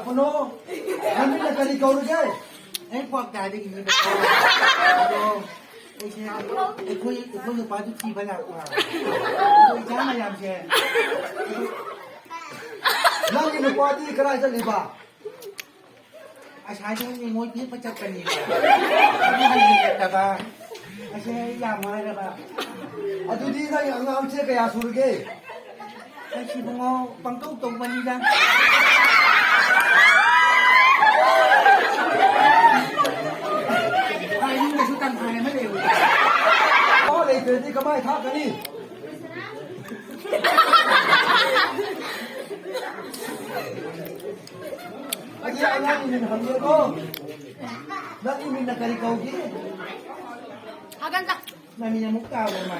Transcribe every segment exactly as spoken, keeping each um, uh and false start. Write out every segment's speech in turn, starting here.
Ano, ꯅꯪ ꯃꯤꯡꯅ ꯀꯔꯤ ꯀꯧꯔꯒꯦ? ꯑꯩ ꯄꯥꯎ ꯇꯥꯗꯦ, ꯀꯩꯅꯣ? ꯑꯗꯣ, ꯑꯩꯁꯦ, ꯑꯩꯈꯣꯏ, ꯑꯩꯈꯣꯏ ꯅꯨꯄꯥꯗꯨ ꯊꯤꯕ ꯂꯥꯛꯄ꯫ ꯑꯗꯣ ꯏꯆꯥ ꯃꯌꯥꯝꯁꯦ, ꯅꯪꯒꯤ ꯅꯨꯄꯥꯗꯤ ꯀꯗꯥꯏ ꯆꯠꯂꯤꯕ? ꯑꯁꯥꯏꯗ ꯅꯤꯉꯣꯜ ꯅꯦꯛꯄ ꯆꯠꯄꯅꯤꯕ꯫ ꯑꯗꯨ ꯍꯜꯂꯛꯇꯕ꯫ ꯑꯁꯦ ꯑꯩ ꯌꯥꯝ ꯋꯥꯔꯕ꯫ ꯑꯗꯨꯗꯤ ꯅꯪꯒꯤ ꯑꯉꯥꯡꯁꯦ ꯀꯌꯥ ꯁꯨꯔꯒꯦ? ꯑꯩꯁꯤ ꯏꯕꯨꯡꯉꯣ ꯄꯪꯇꯧ ꯇꯧꯕꯅꯤꯗ꯫ ꯑꯥ, ꯌꯨꯝꯗꯁꯨ ꯇꯪꯈꯥꯏ ꯑꯃ ꯂꯩꯍꯧꯏ꯫ ꯅꯨꯄꯥ ꯂꯩꯇ꯭ꯔꯗꯤ ꯀꯃꯥꯏ ꯊꯥꯛꯀꯅꯤ? ꯑꯗꯨꯗꯤ ꯑꯉꯥꯡꯒꯤ ꯃꯤꯡ ꯍꯪꯒꯦꯀꯣ꯫ ꯅꯪꯒꯤ ꯃꯤꯡꯅ ꯀꯔꯤ ꯀꯧꯒꯦ? ꯍꯥꯒꯟꯗ꯫ ꯅꯪ ꯃꯤꯡ ꯑꯃꯨꯛ ꯀꯥꯎꯔꯦ ꯃꯥ꯫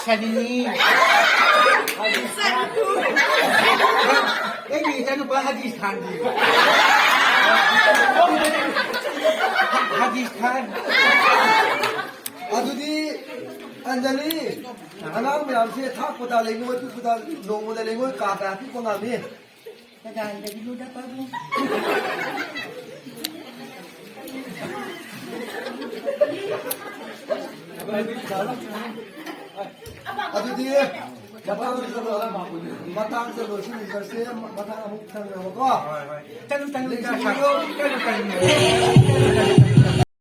ꯁꯅꯤ꯫ ꯑꯩꯒꯤ ꯏꯆꯥꯅꯨꯄꯥ ꯍꯥꯒꯤꯁ ꯈꯥꯟꯗꯤ꯫ ꯍꯥꯒꯤꯁ ꯈꯥꯟ꯫ ꯑꯗꯨꯗꯤ, ꯑꯟꯖꯂꯤ, ꯑꯉꯥꯡ ꯃꯌꯥꯝꯁꯦ ꯊꯥꯛꯄꯗ ꯂꯩꯉꯣꯏ ꯇꯨꯞꯄꯗ ꯅꯣꯡꯃꯗ ꯂꯩꯉꯣꯏ ꯀꯥ ꯀꯌꯥ ꯇꯨꯞꯄ ꯉꯝꯃꯤ? ꯀꯗꯥꯏꯗꯒꯤꯅꯣꯗ ꯄꯥꯕꯨꯡ꯫ ꯑꯗꯨꯗꯤ ꯃꯇꯥꯡꯁꯤꯗ, ꯃꯇꯥꯡꯁꯤꯗ ꯂꯣꯏꯁꯤꯟꯃꯤꯟꯅꯔꯁꯦ, ꯃꯊꯪ ꯑꯃꯨꯛ ꯊꯦꯡꯅꯕꯀꯣ꯫ ꯍꯣꯏ, ꯍꯣꯏ꯫ ꯆꯠꯂꯨ, ꯆꯠꯂꯨ, ꯂꯦꯡꯁꯤꯟꯕꯤꯌꯨ꯫ ꯆꯠꯂꯨ, ꯆꯠꯂꯨ꯫